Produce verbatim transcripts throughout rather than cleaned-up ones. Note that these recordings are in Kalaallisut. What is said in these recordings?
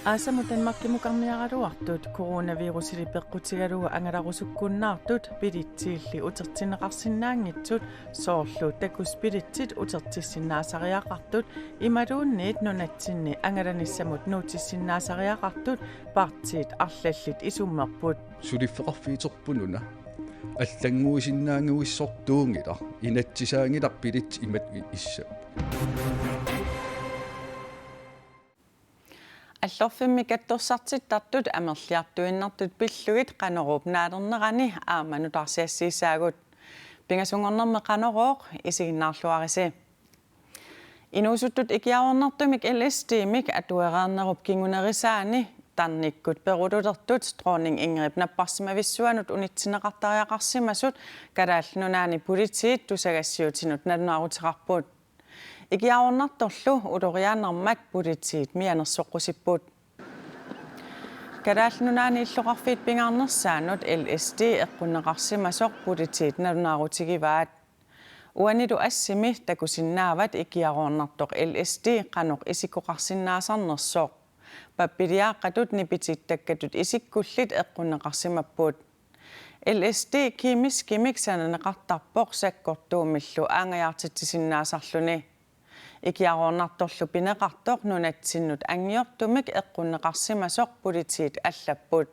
Aasamut Danmarkimukarniaraluartut coronavirusili peqqutigalugu angalarusukkunnaartut billetsiilli utertinneqarsinnaanngitsut, soorlu takuss billetsit utertissinnaasariaqartut imaluunniit nunatsinni angalanissamut nuutissinnaasariaqartut partiit arlallit isummerput. Suliffeqarfiuterpununa allannguisinnaannguissortuunngilaq, inatsisaanngilaq billetsit imatut issappat. Allorfimmi katsorsartittartut amerliartuinnartut pillugit Qanoruup naalernerani aamma nutaarsiassiissaagut. Pingasunngornermi Qanorooq, isiginnaarluarisi. Inuusuttut ikiaroornartumik L S D-mik atuereernerup kingunerisaani tarnikkut perululertut Dronning Ingridip napparsimavissuanut unitsinneqartariaqarsimasut Kalaallit Nunaanni politiit tusagassiuutinut nalunaaruteqarput. Ikiaroornartorlu ulorianarmat politiit mianersoqqusipput. Kalaallit Nunaanni illoqarfiit pingaarnersaannut L S D eqqunneqarsimasoq politiit nalunaarutigivaat. Uanilu assimi takusinnaavat ikiaroornartoq L S D qanoq isikkoqarsinnaasarnersoq. Pappiliaaqatut nipitittakkatut isikkullit eqqunneqarsimapput. L S D kemiskimik sananeqartarpoq sakkortuumillu aanngajaartitsisinnaasarluni. Ikiaroornartorlu pineqartoq nunatsinnut anngiortumik eqqunneqarsimasoq politiit allapput.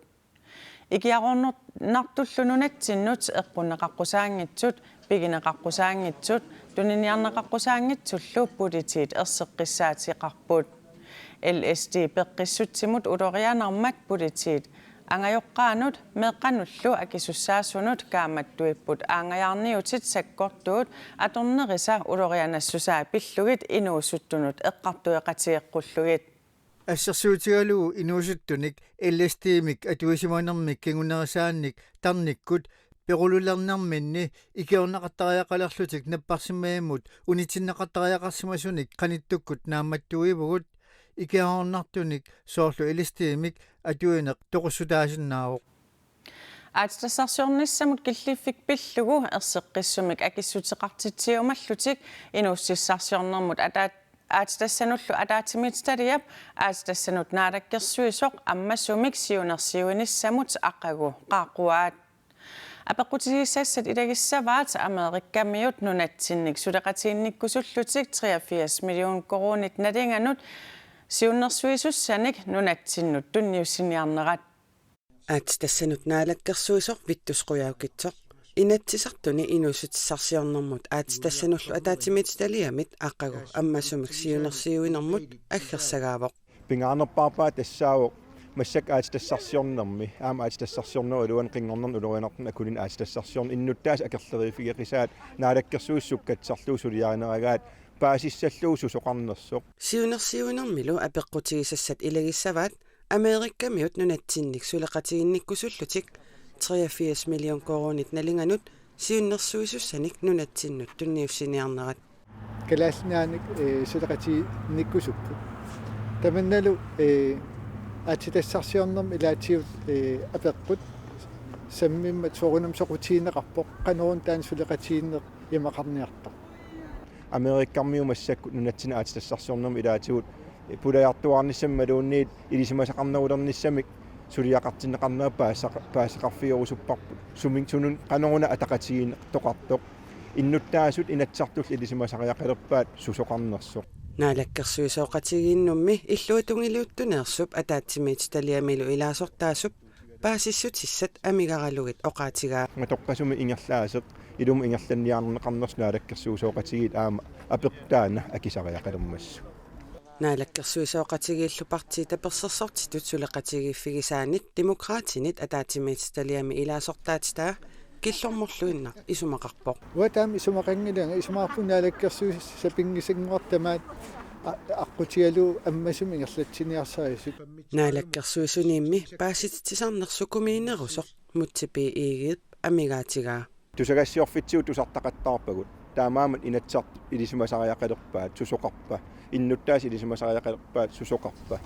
Ikiaroornartullu nunatsinnut eqqunneqaqqusaanngitsut, pigineqaqqusaanngitsut, tuniniarneqaqqusaanngitsullu politiit erseqqissaateqarput. L S D peqqissutsimut ulorianarmat politiit angajoqqaanut meeqqanullu akisussaasunut kaammattuipput aanngajaarniutit sakkortuut atornerisa ulorianassusaa pillugit inuusuttunut eqqartueqatigeqqullugit. Assersuutigalugu inuusuttunik L S D-mik atuisimanermik kingunerisaannik tarnikkut perululernerminni ikiorneqartariaqalerlutik napparsimmavimut unitsinneqartariaqarsimasunik qanittukkut naammattuivugut. Ikiaroornartunik soorlu L S D-mik atuineq toqussutaasinnaavoq. Aatsitassarsiornissamut killiffik pillugu erseqqissumik akissuteqartitsiumallutik inuussutissarsiornermut ataat-, aatsitassanullu ataatsimiititaliap aatsitassanut naalakkersuisoq ammasumik siunersiuinissamut aqagu qaaqquaat. Apeqqutigissassat ilagissavaat Amerikamiut nunatsinnik suleqatiginnikkusullutik treogfirs million koruunit nalinganut siunnersuisussanik nunatsinnut tunniussiniarnerat. Aatsitassanut naalakkersuisoq Vittus Qujaukitsoq Inatsisartuni inuussutissarsiornermut aatsitassanullu ataatsimiititaliamit aqagu ammasumik siunersiuinermut aggersagaavoq. Pingaarnerpaarpaat tassaavoq massakkut aatsitassarsiornermi, aamma aatsitassarsiornerup iluani qinngornerni ulorianartornerni akulinni aatsitassarsiorneq innuttaasut akerleriiffigeqisaat naalakkersuisut sukkatsisarlugu suliarineragaat paasissallugu susoqarnersoq. Siunersiuinermilu apeqqutigisassat ilagissavaat Amerikamiut nunatsinnik suleqatiginnikkusullutik treogfirs million koruunit nalinganut siunnersuisussanik nunatsinnut tunniussiniarnerat. Kalaallit Nunaannik, ee, suleqatiginnikkusupput. Tamannalu, ee, aatsitassarsiornermi ilaatigut, ee, apeqqut sammimmat soorunami soqutigineqarpoq, qanoruna taanna suleqatigiinneq imaqarniartoq. Amerikamiut massakkut nunatsinni aatsitassarsiornermi ilaatigut pulajartuaarnissamik imaluunniit ilisimasaqarnerulernissamik suliaqartinneqarnerat paasisaq-, paasisaqarfigerusupparput. Sumi-, sunut qanoruna ataqatigiinneqartoq. Innuttaasut Inatsisartullu ilisimasariaqalerpaat susoqarnersoq. Naalakkersuisooqatigiinnummi illuatungiliuttuneersup ataatsimiititaliamilu ilaasortaasup paasissutissat amigaralugit oqaatigaa. Matoqqasumik ingerlaaseq ilumut ingerlanniarneqarnersoq naalakkersuisooqatigiit aamma apeqqut taanna akisariaqalermassuk. Naalakkersuisooqatigiillu partiit tapersersortitut suleqatigiiffigisaannit Demokraatinit ataatsimiititaliami ilaasortaatitaa killormorluinnaq isumaqarpoq. Uanga taama isumaqanngilanga, isumaqarpunga naalakkersuisut sapinngisanngortut tamaat a-, aqqutigalugu ammasumik ingerlatsiniarsarisut. Naalakkersuisuniimmi paasititsisarneq sukumiinerusoq Múte B. Egedep amigaatigaa. Tusagassiorfitsigut tusartaqattaarpagut. Taamaammat Inatsisartut ilisimasariaqalerpaat susoqarpa. Innuttaasut ilisimasariaqalerpaat susoqarpa.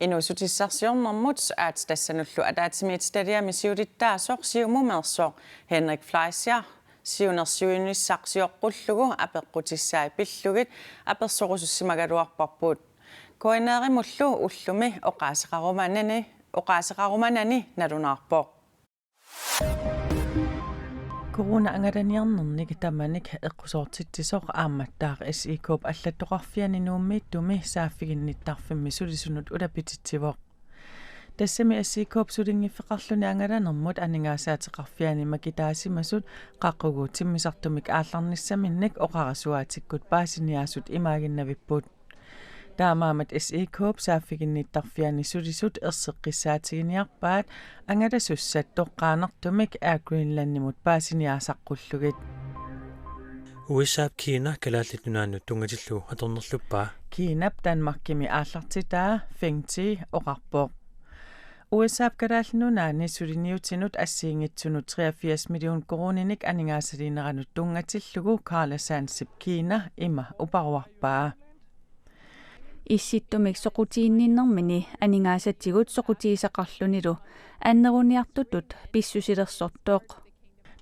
Inuussutissarsiornermut aatsitassanullu ataatsimiititaliami siulittaasoq Siumumeersoq Henrik Fleischer siunersuinissaq sioqqullugu apeqqutissaat pillugit apersorusussimagaluarparput. K N R-imullu ullumi oqaaseqarumanani, oqaaseqarumanani nalunaarpoq. Corona angalaniarnernik tamanik eqqusoortitsisoq aammattaaq S I K-p allattoqarfiani Nuummiittumi saaffiginnittarfimmi sulisunut ulapititsivoq. Tassami S I K-p sulinngiffeqarluni angalanermut aningaasaateqarfiani makitaasimasut qaqugu timmisartumik aallarnissaminnik oqarasuaatikkut paasiniaasut imaaginnavipput. Taamaammat S I K-p saaffiginnittarfiani sulisut erseqqissaatiginiarpaat angalasussat toqqaannartumik Air Greenlandimut paasiniaasaqqullugit. U S A-p Kina Kalaallit Nunaannut tunngatillugu atornerluppaa. Kinap Danmarkimi aallartitaa Feng Ti oqarpoq. U S A-p Kalaallit Nunaanni suliniutinut assigiinngitsunut treogfirs million koruuninik aningaasaliineranut tunngatillugu Carla Sansip Kina ima uparuarpaa. Issittumik soqutiginninnermini aningaasatigut soqutigisaqarlunilu anneruniartutut pissusilersortoq.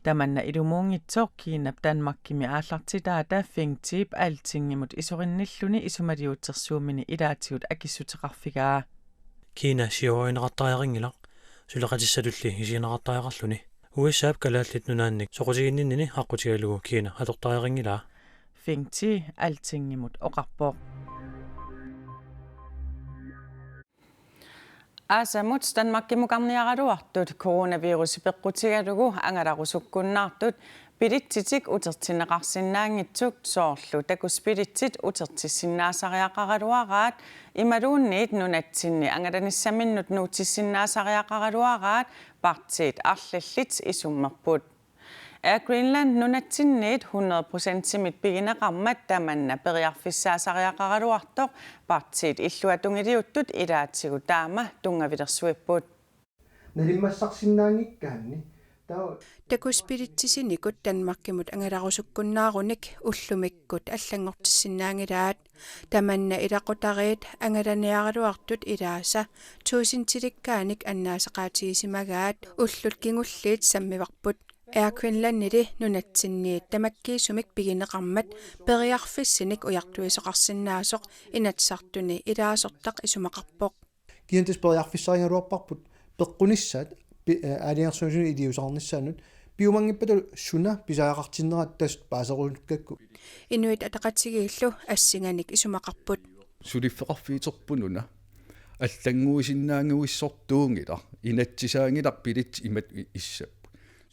Tamanna ilumuunngitsoq Kinap Danmarkimi aallartitaata Feng Tip Altingimut isorinnilluni isumaliuutsersuummini ilaatigut akissuteqarfigaa. Kina syvogfyrreqartariaqanngilaq, suleqatissatulli isigineqartariaqarluni. U S A-p Kalaallit Nunaannik soqutiginninnini aqqutigalugu Kina atortariaqanngilaa. Feng Ti Altingimut oqarpoq. Aasamut Danmarkimukarniaraluartut coronavirusi peqqutigalugu angalarusukkunnaartut billetsitik utertinneqarsinnaanngitsut, soorlu takusbilletsit utertissinnaasariaqaraluaraat imaluunniit nunatsinni angalanissaminnut nuutissinnaasariaqaraluaraat partiit arlallit isummerput. Air Greenland nunatsinniit hundrede procentimit pigineqarmat tamanna periarfissaasariaqaraluartoq partiit illuatungiliuttut ilaatigut taama tunngavilersuipput. Nalimmassarsinnaanngikkaanni taava takusbilletsisinikut Danmarkimut angalarusukkunnaarunik ullumikkut allanngortissinnaanngilaat. Tamanna ilaqutariit angalaniaraluartut ilaasa tuusintilikkaanik annaasaqaatigisimagaat ullut kingulliit sammivarput. Air Greenlandili nunatsinniit tamakkiisumik pigineqarmat periarfissinik ujartuisoqarsinnaasoq Inatsisartuni ilaasortaq isumaqarpoq. Kisianni tassa periarfissarigaluarparput peqqunissaat pi-, eh, aalajangersimasunut iliuuseqarnissaannut piumanngippata suna pisariaqartinnera tassa paaserusukkakku. Inuit Ataqatigiillu assinganik isumaqarput. Suliffeqarfiuterpununa allannguisinnaannguissortuunngilaq, inatsisaanngilaq billetsit imatut i-, issapput.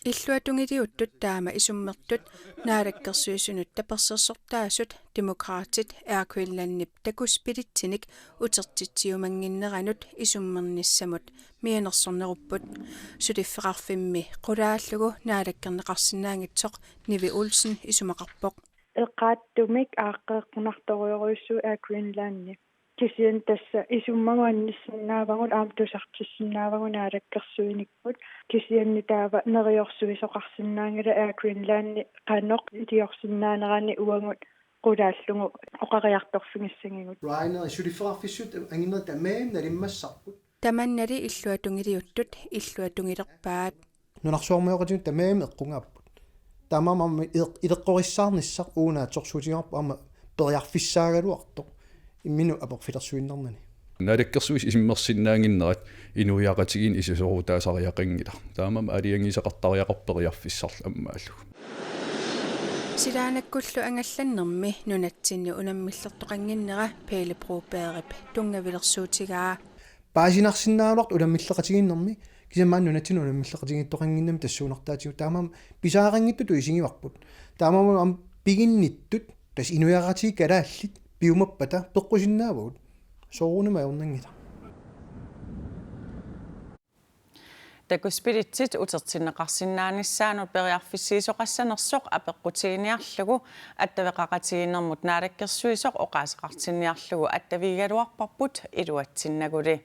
Illuatungiliuttut taama isummertut Naalakkersuisunut tapersersortaasut Demokraatit Air Greenlandip takusbilletsinik utertitsiumannginneranut isummernissamut mianersornerupput. Suliffeqarfimmi qulaallugu naalakkerneqarsinnaanngitsoq Nivi Olsen isumaqarpoq. Eqqaatsumik aaqqeeqqunartorujorujussuuvoq Air Greenlandi. Kisianni tassa isummagu annissinnaavagut aamma tusartissinnaavagut naalakkersuinikkut. Kisianni taava neriorsuisoqarsinnaanngilaq Air Greenlandi qanoq iliorsinnaanerani uagut qulaallugu oqariartorfigissagigut. Ryanair suliffeqarfissut anginerit tamarmik nalimmassarput. Tamannali illuatungiliuttut illuatungilerpaat. Nunarsuarmioqatigut tamarmik eqqugaapput. Taamaammat ileq-, ileqqorissaarnissaq uagut naatsorsuutigaarput aamma periarfissaagaluartoq imminut aporfilersuinnarnani. Naalakkersuisut isummersinnaannginnerat inuiaqatigiinni iserorutaasariaqanngilaq. Taamaammat aalajangiisaqartariaqarpoq periarfissarlu ammaallugu. Silaannakkullu angallannermi nunatsinni unammillertoqannginnera Pele Brobergip tunngavilersuutigaa. Paasinarsinnaagaluartoq unammilleqatigiinnermi, kisianni maani nunatsinni unammilleqatigiittoqannginnami tassuunartaatigut, taamaammat pisariaqanngitsutut isigivarput. Taamaammat aamma piginnittut, tassa inuiaqatigiit kalaallit piumappata peqqusinnaavagut. Soorunami ajornanngilaq. Takusbilletsit utertinneqarsinnaanissaannut periarfissiisoqassanersoq apeqqutiginiarlugu attaveqaqatigiinnermut naalakkersuisoq oqaaseqartinniarlugu attavigigaluarparput iluatsinnaguli.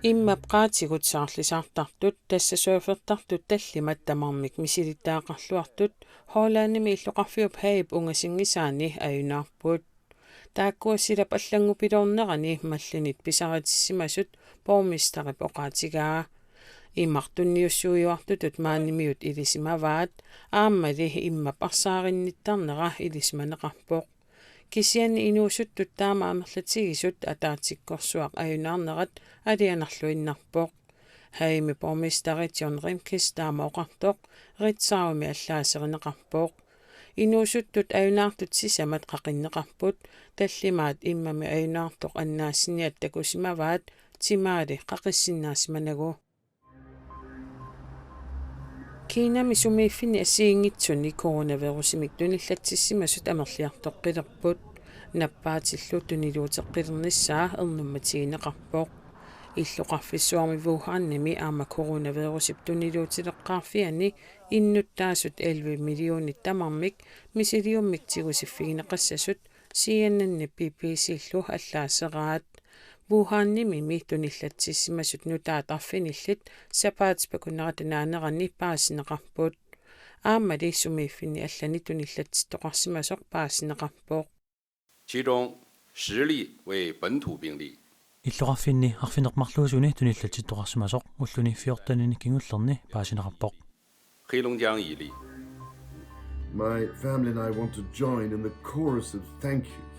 Immap qaatigut saarlisaartartut, tassa surfertartut tallimat tamarmik misilittagaqarluartut, Hollandimi illoqarfiup Haagep ungasinngisaani ajunaarput. Taakkua silap allanngupiloornerani mallinnit pisaritissimasut borgmesterip oqaatigaa. Imaq tunniussuiuartutut maanimiut ilisimavaat, aammali immap arsaarinnittarnera ilisimaneqarpoq. Kisianni inuusuttut taama amerlatigisut ataatsikkorsuaq ajunaarnerat alianarluinnarpoq. Heimi borgmesteri John Rimqvist taama oqartoq Ritzaumi allaaserineqarpoq. Inuusuttut ajunaartut sisamat qaqinneqarput, tallimaat immami ajunaartoq annaassiniat takusimavaat timaali qaqissinnaassimanagu. Kinami sumiiffinni assigiinngitsuni coronavirusimik tunillatsissimasut amerliartoqqilerput. Nappaatillu tuniluuteqqilernissaa ernummatigineqarpoq. Illoqarfissuarmi Wuhanimi aamma coronavirusip tuniluutileqqaarfiani innuttaasut elleve millionit tamarmik misiliummik tigusiffigineqassasut C N N-ip B B C-llu allaaseraat. Wuhanimimi tunillatsissimasut nutaat arfinillit sapaatip akunnerata naanerani paasineqarput. Aammali sumiiffinni allani tunillatsittoqarsimasoq paasineqarpoq. 其中十例为本土病例。 Illoqarfinni arfineq-marluusuni tunillatsittoqarsimasoq ulluni fjorteninik kingullerni paasineqarpoq. 黑龙江一例。 My family and I want to join in the chorus of thank yous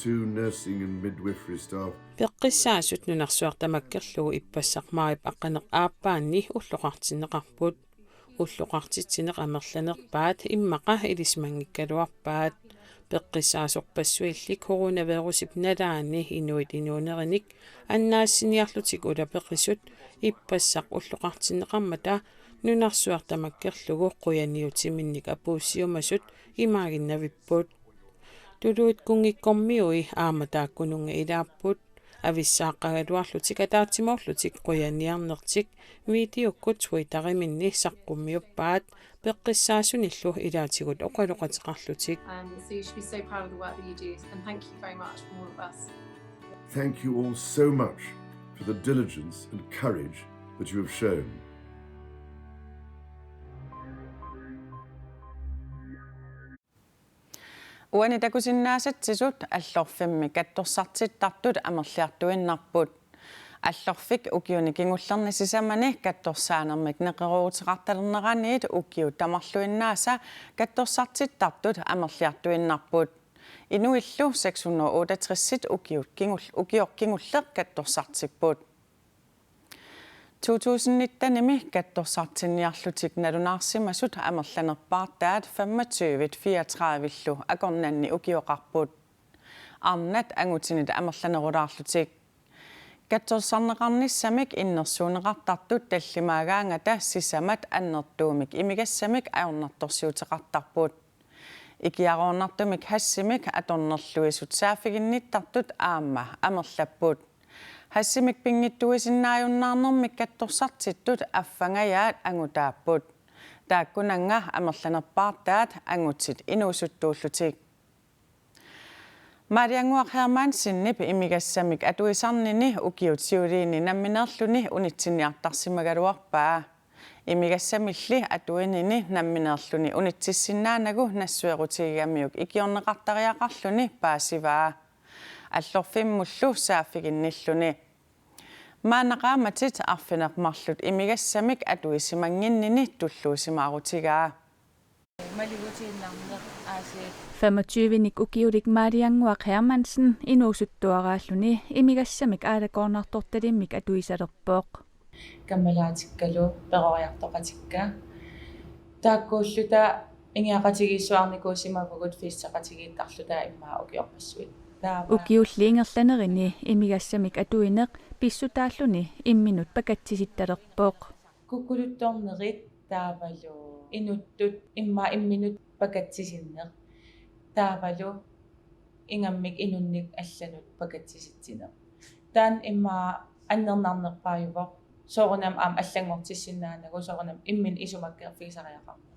to nursing and midwifery staff. Peqqissaasut nunarsuaq tamakkerlugu ippassaq maajip aqqaneq aappaanni ulloqartinneqarput. Ulloqartitsineq amerlanerpaat immaqa ilisimanngikkaluarpaat. Peqqissaasorpassuilli coronavirusip nalaani inuit inuunerinik annaassiniarlutik ulapeqisut ippassaq ulloqartinneqarmata nunarsuaq tamakkerlugu qujaniutiminnik apuussiumasut imaaginnavipput. Tuluit kunngikkormiui aamma taakkununnga ilaapput. Avissaaqqagaluarlutik ataatsimoorlutik qujaniarnertik videokkut Twitteriminni saqqummiuppaat peqqissaasunillu ilaatigut oqaloqateqarlutik. Um, so you should be so proud of the work that you do, and thank you very much from all of us. Thank you all so much for the diligence and courage that you have shown. Uani takusinnaasatsisut Allorfimmi kattorsartittartut amerliartuinnarput. Allorfik ukiuni kingullerni sisamani kattorsaanermik neqerooruteqartalerneraniit ukiut tamarluinnaasa kattorsartittartut amerliartuinnarput. Inuillu seks hundrede otteogtres ukiut kingul-, ukioq kingulleq kattorsartipput. To tusind nittenimi kattorsartinniarlutik nalunaarsimasut amerlanerpaartaat femogtyve fireogtredive-llu akornanni ukioqarput. Arnat angutinit amerlanerulaarlutik. Katsorsarneqarnissamik innersuunneqartartut tallimaagaangata sisamat annertuumik imigassamik ajornartorsiuteqartarput. Ikiaroornartumik hashimik atornerluisut saaffiginnittartut aamma amerlapput. Hashimik pinngitsuisinnaajunnaarnermik kattorsartittut affangajaat angutaapput. Taakkunannga amerlanerpaartaat angutit inuusuttuullutik. Maaliannguaq Hermansenip imigassamik atuisarnini ukiut siuliini nammineerluni unitsinniartarsimagaluarpaa. Imigassamilli atuinini nammineerluni unitsissinnaanagu nassuerutigigamiuk ikiorneqartariaqarluni paasivaa. Allorfimmullu saaffiginnilluni. Maanna qaammatit arfineq-marluk imigassamik atuisimannginnini tulluusimaarutigaa. Femogtyvenik ukiulik Maaliannguaq Hermansen inuusuttuaraalluni imigassamik aalakoornartortalimmik atuisalerpoq. Kammalaatikkalu peroriartoqatikka. Taakkuulluta ingiaqatigiissuarnikuusimavugut festeqatigiittarluta immaqa ukiorpassuit. Taava Ukiulli ingerlanerini imigassamik atuineq pissutaalluni imminut pakatsisittalerpoq. Kukkuluttornerit taavalu inuttut immaqa imminut pakatsisinneq. Taavalu ingammik inunnik allanut pakatsisitsineq. Taanna immaqa annernarnerpaajuvoq. Soorunami aamma allanngortissinnaanagu soorunami imminut isumakkeerfigisariaqarneq.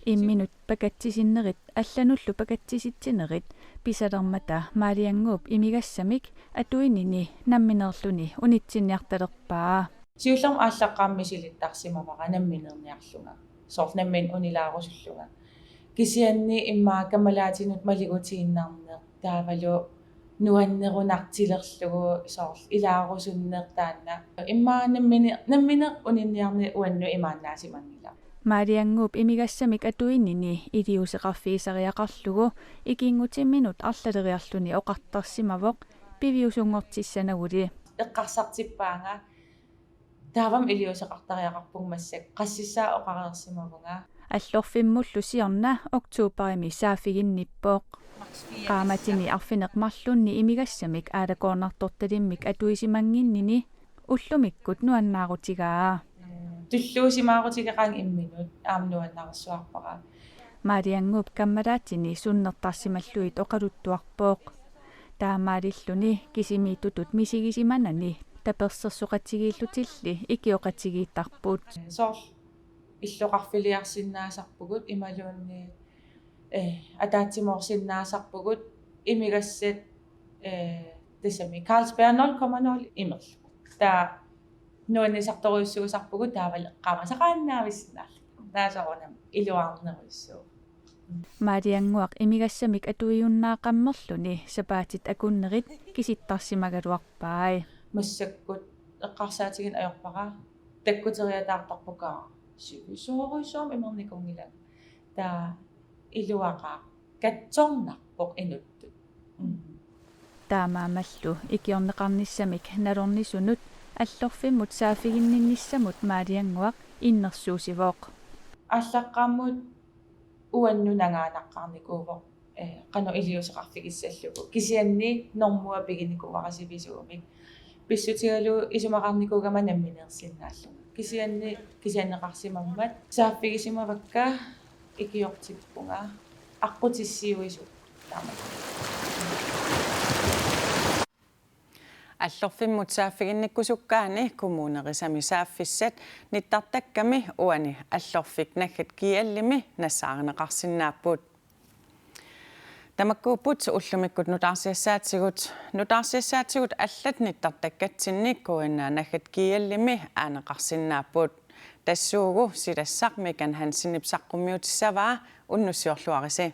Imminut pakatsisinnerit allanullu pakatsisitsinerit pisalermata Maaliannguup imigassamik atuinini nammineerluni unitsinniartalerpaa. Siullermik aallaqqaammut misilittarsimavara nammineerniarlunga. Soorlu nammineq unilaarusullunga. Kisianni immaqa kammalaatinut maligutiinnarneq taavalu Nuannerunartilerlugu soorlu ilaarusunneq taanna. Immaqa nammine-, nammineq uninniarneq uannut imaannaasimanngilaq. Maaliannguup imigassamik atuinini iliuuseqarfigisariaqarlugu ikinngutimminut arlaleriarluni oqartarsimavoq piviusunngortissanaguli. Eqqarsartippaanga taavami iliuuseqartariaqarpunga massakkut qassissaa oqareersimavunga. Allorfimmullu siorna oktoberimi saaffiginnippoq. Qaammatini arfineq-marlunni imigassamik aalakoornartortalimmik atuisimannginnini ullumikkut nuannaarutigaa. Tulluusimaarutigeqaanga imminut aamma nuannaarsuarpara. Maaliannguup kammalaattini sunnertarsimallugit oqaluttuarpoq. Taamaalilluni kisimiittutut misigisimanani tapersersoqatigiillutilli ikioqatigiittarput. Soorlu illoqarfiliarsinnaasarpugut imaluunniit, eh, ataatsimoorsinnaasarpugut imigassat, eh, tassami Carlsberg nul komma nul imerlugu. Taava nuannisartorujussuusarpugut taavalu eqqaamasaqaannaavissinnaalluni. Taava soorunami iluarnerujussuuvoq. Maaliannguaq imigassamik atuiunnaaqammerluni sapaatit akunnerit kisittarsimagaluarpai. Massakkut eqqarsaatigineq ajorpara takkuteriataartarpugut sivisoorujussuarmik imernikunngilanga. Taava iluaqaaq katsornarpoq inuttut. Mm. Taamaammallu ikiorneqarnissamik nalornisunut allorfimmut saaffiginninnissamut Maaliannguaq innersuussivoq. Aallaqqaammut uannut nangaanaqqaarnikuuvoq, eh, qanoq iliuuseqarfigissallugu. Kisianni normua piginikuuara sivisuumik. Pissutigalugu isumaqarnikuugama nammineersinnaallunga. Kisianni kisianneqarsimammat saaffigisimavakka ikiortippunga aqqutissiuisup taamak. Allorfimmut saaffiginnikkusukkaanni kommunerisami saaffissat nittartakkami uani Allorfik naggat G L-imi nassaarineqarsinnaapput. Tamakkuupput ullumikkut nutaarsiassaatigut, nutaarsiassaatigut allat nittartakkatsinni K N A naggat G L-imi aaneqarsinnaapput. Tassuugu silassaq Megan Hansenip saqqummiutissavaa, unnussiorluarisi.